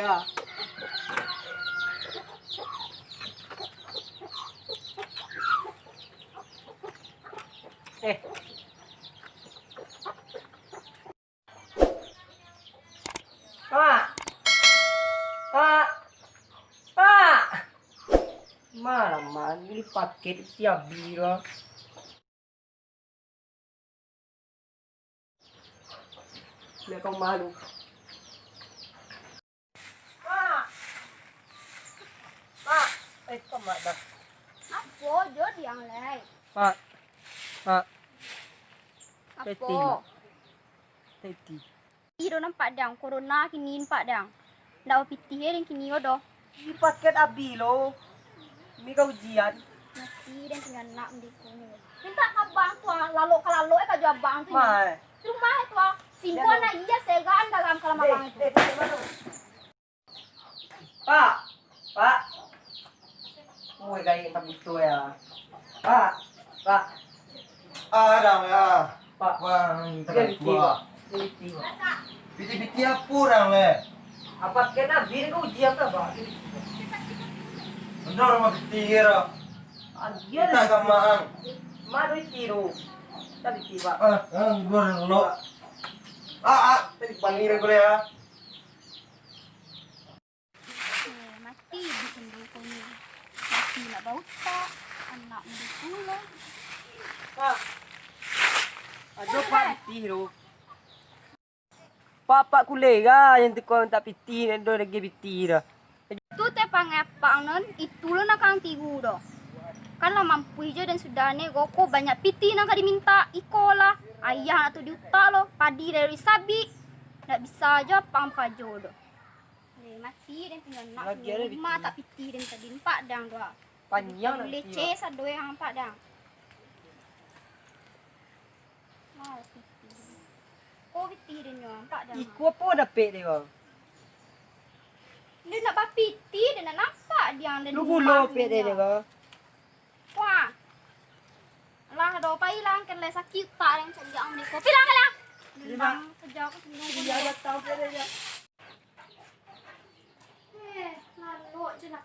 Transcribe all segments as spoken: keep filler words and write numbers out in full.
Ya. Eh. Pak. Pak. Pak. Malam mandi paket tiap biro. Lihat kau malu. Pak. Pak. Eh, kau mak dah. Apo jo diang lai? Pak. Pak. Apo? Teti. Ih, do nampak dang, corona kini nampak dang. Ndak bapitih den kini ko doh. Ih, paket abih lo. Mi ka ujian. Mati den punyo anak mendeko ni. Minta ka abang tu ah, lalok ka lalok eh ka jo abang tu ni. Mai. Rumah tu ah, simpan anak iya segaan dalam kalam abang itu. Eh, eh, eh, Pak, Pak. Oi, gaek tak butuh ya. Pak, Pak. Ah, dang ya. Pak. Wah, ini tak butuh. Pitih, Pak. Pitih, Pak. Pitih-pitih apo dang le? Apo kena bin ko uji apo, Pak? Benar mah pitih kira. Ah, iya. Kita sama ang. Madu itu. Tadi tiba. Ah, ah, dua lo. Ah, ah, tadi panggil ko ya. Eh, mati di sendal ko ni. Mati nak bautak, anak muda pulo. Pak, ajo Pak pitih tu. Pak, Pak kulera yang tiko mintak pitih, nak do lagi pitih dah. Tu teh pangai apak non, itu lo nak kang tigu doh. Kan lah mampu jo dan sudah ne, goko banyak pitih nak ka dimintak, iko lah. Ayah nak tu diutak lo, padi dari sabik. Nak bisa jo apak karajo doh. Eh, mati den punyo anak, punyo rumah, tak pitih den tadi nampak dang tu ah. Panjang nak leceh sado yang nampak dang. Malas pitih. Ko pitih den nyo nampak dang. Iko apo dapek dek ko? Den nak bapitih, den nak nampak diang den. Lu gulo pek dek ko. Wah. Lah do, pai lah, kan lai sakik utak den cak diang dek ko. Pai lah, pai lah. Bilang kerja aku sendiri. Iya, dah tahu pek dek. Eh, lalok je lah.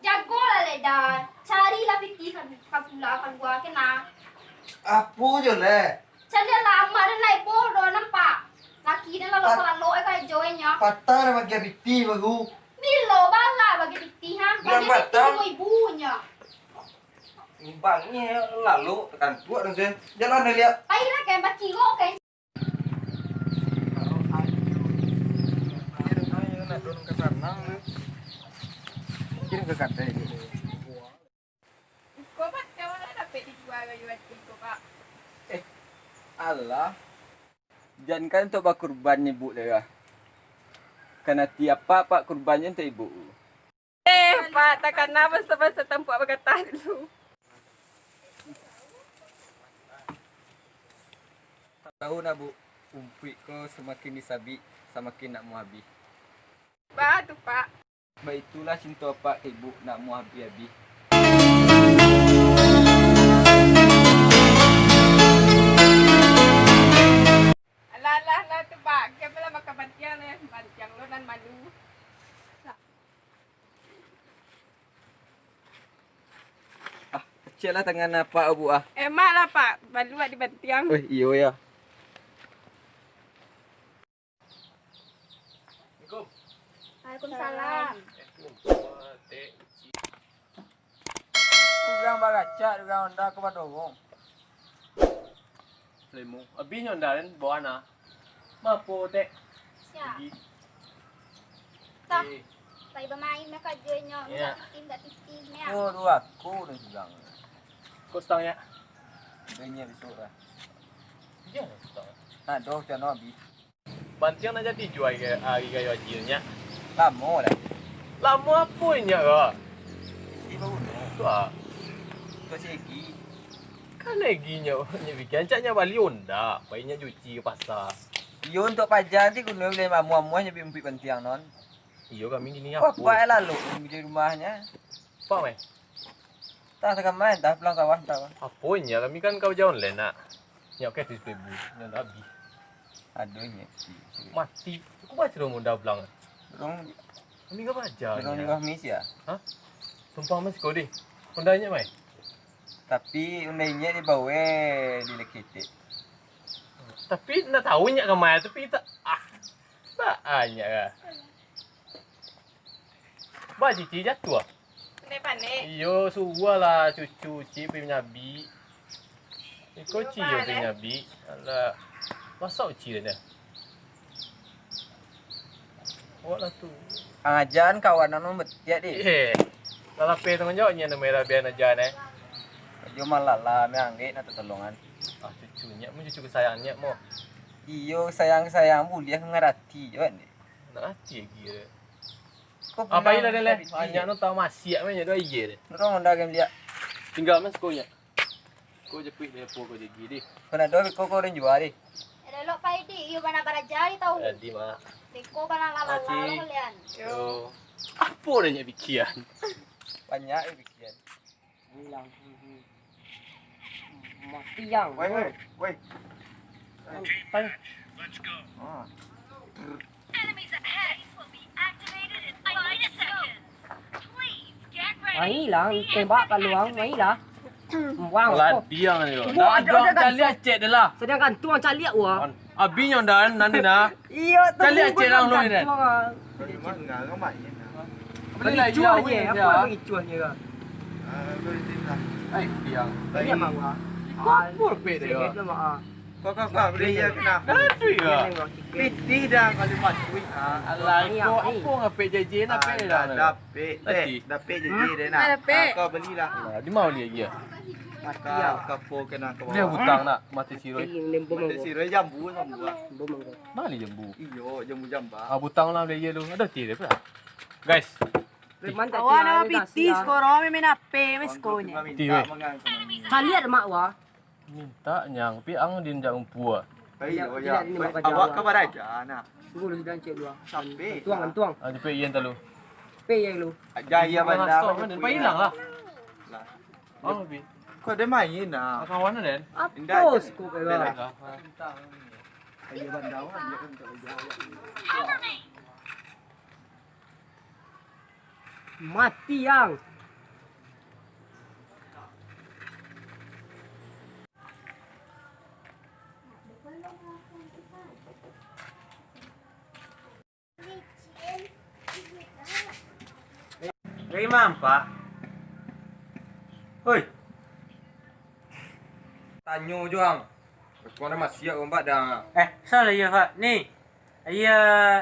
Jagolah, Leda. Carilah pitih ka, ka pula, kalua, kena. Apo jo, Le? Carilah, amak den lai bodoh, nampak. Laki den lalok-lalok, eh, karajo, eh, nyo. Patah dah bagian pitih baru. Bilo bala bagi pitih, ha? Bulan batang. Bagi pitih ibu-ibunyo. Imbang ni lalu tekan tuak dan saya jalan dah lihat. Pailah kan bacingok kan. Kirim ke kandai. Iko, Pak, kawan lah dapek dijual kayu ati ko, Pak. Eh, alah. Jan kan untuk bakurban ibu deh, kan ati apak, Pak, kurbannya untuk ibu. Eh, Pak, takana bansa-bansa tampuak bagatah dulu. Tahu nak, Bu, umpuik ko samakin disabik, samakin nak muah abih. Baa tu, Pak? Baitulah cinto apak ka ibu nak muah abih-abih. Alah, alah, alah tu, Pak. Kian lah makan bantiang, eh. Bantiang lo nan malu. Ah, peceklah tangan apak, Bu, ah. Emak lah, Pak. Baluak di bantiang. Weh, iyo, ya. Assalamualaikum. Waalaikumsalam. Urang baracak, urang onda ka badorong. Limo. Abih nyo onda den, bawa na. Mapo, Tek? Siap. Tah. Eh. Pai bamain mah kajonyo, indak pitih, indak pitih, mah. Oh, duo aku dah sugang. Ko stang, ya? Banyak besok lah. Iya, stang. Nah, doh, cano abih. Bantiang nak jadi juo ari, ari rayo Haji tu, Nyak. Lamo lah. Lamo apo inyo ko? Di Baguno. Tu ah. Untuak si Egi. Kan Egi nyo, nyo bikin ancak nyo bali onda, pai nyo cuci ka pasa. Iyo, untuak paja nanti guno bali amuah-amuah nyo bi umpuik bantiang non. Iyo, kami gini. Kok apo? Apak lalu di rumahnyo. Apak meh? Tah, sakamai, tah, pulang sawah, tah. Apo inyo, kami kan karajo online, nak. Nyo, oke, tujuah puluah ribu. Nyo lah abih. Aduh, nyeti. Mati. Aku baca dong Honda pulang. Dorong, Kami ka baca dorong ni. Nyuruh misi ya? Hah? Sumpah mas kau deh. Honda nyak mai. Tapi Honda nyak dibawa di lekitik. Tapi nak tahu nyak ka mai, tapi tak, ah. Banyak lah. Ba cici jatuah. Pandai-pandai. Iyo, suruah lah cucu cici pai manyabik. Iko iyo, cici yo pai manyabik. Alah. Masak cici dah. Awak lah tu. Ang ajan kawan anu betiak di. Eh. Lah lapeh tu manjawab nyo namo lah bian ajan eh. Yo malah lah, me anggek nak tatolongan. Ah, cucu nyak mo, cucu kesayangan nyak mo. Iyo, sayang-sayang buliah ngarati jo kan. Nak rati lagi. Apa ilah deh leh? Banyak no tau masiak mah nyo doh iye deh. Dorong Honda game liak. Tinggal mas kau nyak. Kau japuik deh, apa kau jagi deh. Kau nak doh kau kau orang jua deh. Elok pai di, iyo bana baraja di tau. Jadi mak. Deko bana lalala Aci. Lo kalian. Yo. Apa dah nyak pikiran? Banyak yo pikiran. Hilang. Mati yang. Woi, woi, woi. Pai. Ah. Enemies ahead. Will be activated in five seconds. Please get ready. Mailah, tembak paluang, mailah. Buang. Lah diang ni. Buang, dah ada, ada, ada. Caliak cek dah lah. Sedangkan tuang caliak wah. Abih nyo dan nanti nah. Iyo, tu. Caliak cek lang lu ni. Memang ngarang main. Beli lah icuah je, apa yang icuah je kah? Ah, beli lah. Ai, diang. Beli apa wah? Ikut pun pek dia. Kau, kau, kau, beli ya kena. Dah duit lah. Pitih dah kalau matuik ah. Alah, kau apa ngapek jajan nak pek dah. Dapek, deh. Dapek jajan deh nak. Kau belilah. Di mana beli lagi ya? Mati ya. Kapo kena kau. Dia hutang nak mati siroi. Mati siroi jambu jambu. Bali jambu. Iyo, jambu jamba. Ah, butang lah dia tu. Ada ti dia pula. Guys. Awak nama piti skoro main ape mes ko nya. Ti weh. Caliak mak wah. Minta nyang pi ang din jak umpua. Awak ka baraja nak. Tunggu lu sidang cek dua. Sampai. Tuang, tuang. Ah, jepek iyan talu. Pe iyan lu. Jaya banda. Pai hilang lah. Lah. Oh, bi. Kau ada main nah. Kawan den. Indak. Apus kau kira. Ayo banda wah dia kan tak jaya. Mati yang. Dari ma, Pak? Hoi. Tanyo jo ang. Kau dah masiak, Pak, dah. Eh, salah ya, Pak. Ni, iya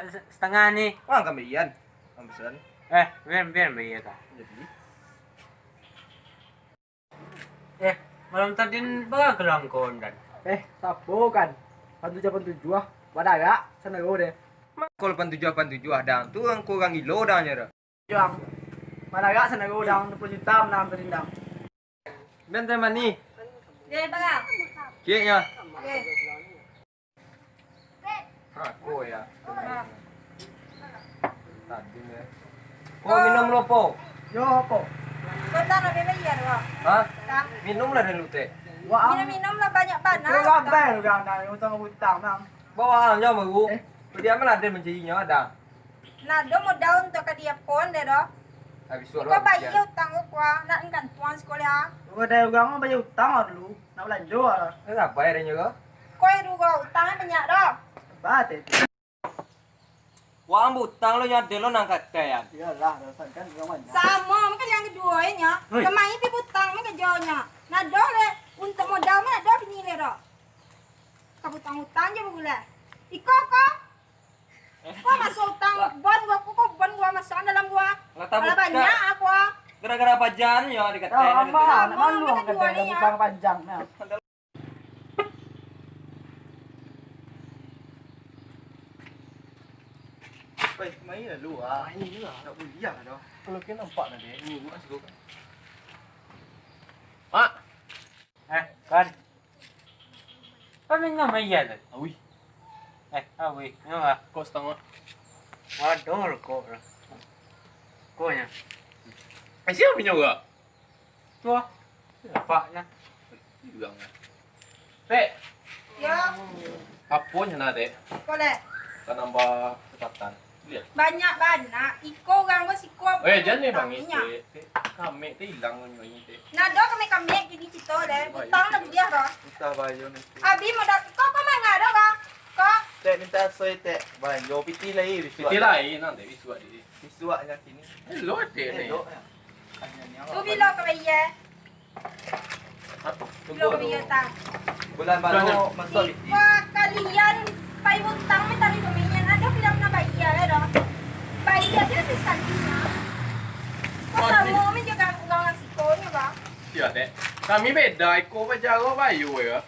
se-, setengah ni. Wah, kami iyan. Ang pesan. Eh, biar, biar bayar kah? Jadi. Eh, malam tadi bagalang kau, Dan? Eh, sapo kan? Pan tujuah, pan tujuah. Badarak, sanaro deh. Kau pan tujuah, pan tujuah, Dang. Tu angko urang gilo, Dang, nyo dah. Juang. Badarak, sanaro, Dang. Dua puluh juta manang tadi, Dang. Ben teh mani. Deh, bagalang. Kek nyo. Deh. Hako ya. Tadi ya. Ko minum lo, Po. Yo, Po. Kota nak bebek iya dua. Hah? Minum lah dulu teh. Minum-minum lah banyak bana. Kau apa lu yang nak utang-utang, Bang? Bawa aja baru. Eh. Dia mana ada mencarinya ada. Nah, do modal untuk ka dia pon deh do. Habis suara. Kau bayar utang kau kuah, nak gantuang sekolah. Kau ada orang bayar utang dulu, nak belanja lah. Kenapa ya dia nyuruh? Koi duo utang banyak doh. Bate. Wah, butang lo nyo ado lo nang katai an. Iyolah, rasakan urang banyak. Samo mangko yang kedua nyo. Hei. Kemai pi butang mangko jo nyo. Nado le untuk modal mah nado pinilai doh. Ka butang-utang je bagulai. Iko ko. Ko masuk utang bon gua, ko, ko bon gua masuk dalam gua. Lah, tak buka. Banyak aku. Gara-gara pajan yo dikatai. Malu kedua ni ya. Utang panjang nah. Weh, main lalu ah. Main lah. Tak boleh lah dah. Kalau kena nampak dah deh. Ini buat sih kau. Mak. Eh, kan. Kan minum aia tu. Awi. Eh, awi. Minum lah. Kok setengah. Waduh, kok lah. Koknya. Eh, siapa minum gak? Tu ah. Paknya. Bilang lah. Pek. Ya. Apo nyo nak, Tek? Ko leh. Ka nambah kesempatan. Liek. Banyak bana. Iko urang ko siko. Eh, jan ni bang, Tek. Tek, kamek Tek ilang nyo ni, Tek. Nah, do kamek-kamek kini cito leh. Utang lah buliah ko. Utang bayo ni, Tek. Abi modal ko, ko manga do ko? Ko. Tek, minta soy, Tek. Bayo pitih lai, bisuak. Pitih lai, nan, Tek, bisuak, Tek. Bisuak nyo kini. Elok, Tek, ni. Elok, ya. Tu bilo ka bayia? Tunggu dulu. Bulan baru masuk. Siko kalian pai utang minta limo miliar, ado bilang nak bayia lah doh. Bayia je sih sekali. Kok samo menjaga uang siko ni, Bang? Iyo, Tek. Kami beda, iko bajaro bayu ya.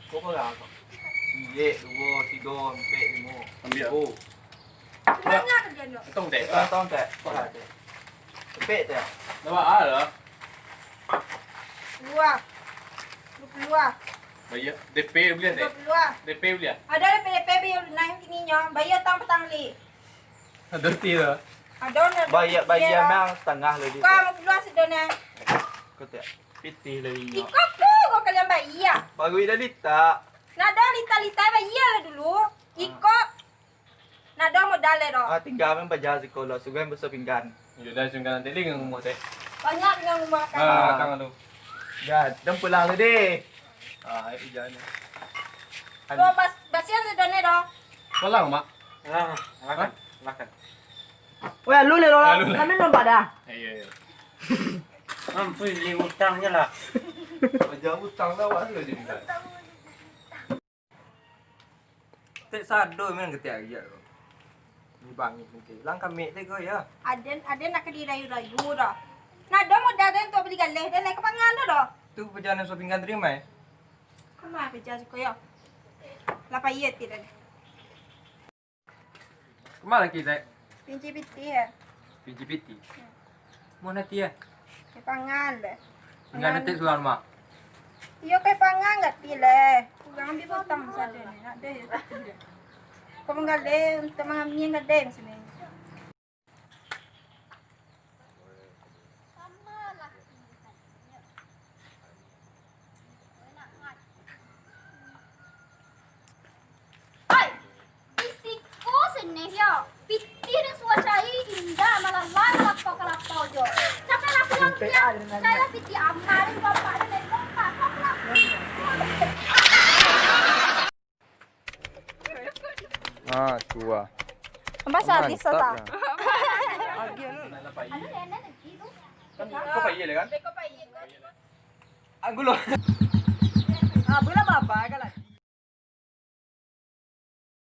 Kok kurang? Sijek, duo, tigo, ampek, limo. Ambiak. Oh. Banyak kerja tu. Hitung, Tek. Hitung, Tek. Kok ada? Ampek, Tek. Nampak ah lah. Dua. Dua puluh ah. Bayia. D P buliah, Tek? Dua puluh ah. D P buliah? Ada D P, D P bayia lunas kini nyo. Bayia tang patang li. Ada ti lah. Ada nak bayia, bayia nang setengah lah dia. Kau mau keluar sedona. Kau tak pitih lah inyo. Iko tu kau kalian bayia. Baru ida litak. Nak ada litak-litak bayia lah dulu. Iko Nak doh modal le doh. Ah, tingga main baja siko lo, sugan baso pinggan. Iyo dah, sugan nanti lagi ngumah teh. Banyak pinggan ngumah kan. Ah, kang tu. Dah, dan pulang tadi. Ah, ayo hujan. Lo bas basian sedone doh. Pulang, Mak. Ah, makan. Makan. Weh, lu le lo. Kami nompak dah. Iyo, iyo. Ampun, li utangnya lah. Baja utang lah, awak tu jadi. Tek sado mah katiak agiak tu. Ni bangih mungkin. Lang kamek teh ko ya. Aden, aden nak ka dirayu-rayu doh. Nah, doh modal den tu bali galeh, den lai ka pangan doh doh. Tu pajalan suapinggan tadi mai. Kama kerja siko yo. Lapar iya ti den. Kama lagi, Tek? Pinci pitih ya. Pinci pitih. Mau nanti ya? Ka pangan deh. Tinggal nanti sudah rumah. Iyo, ka pangan gati leh. Urang ambil utang sajo ni. Nak deh. Kau manggaleh, untuk mangambil gadai macam ni. Oi! Di siko seneh yo. Pitih den suah cari indak malalai, malapau-kalapau jo. Capek lah pulang, cari pitih amal, bapak den dari bapak. Kau pulang. Ah, suah. Tambah sadis, Ustaz. Mantap, ya. Anu, nenek lagi tu. Kau payah le kan? Kau payah. Anggulo. Ah, bola baba kan lah.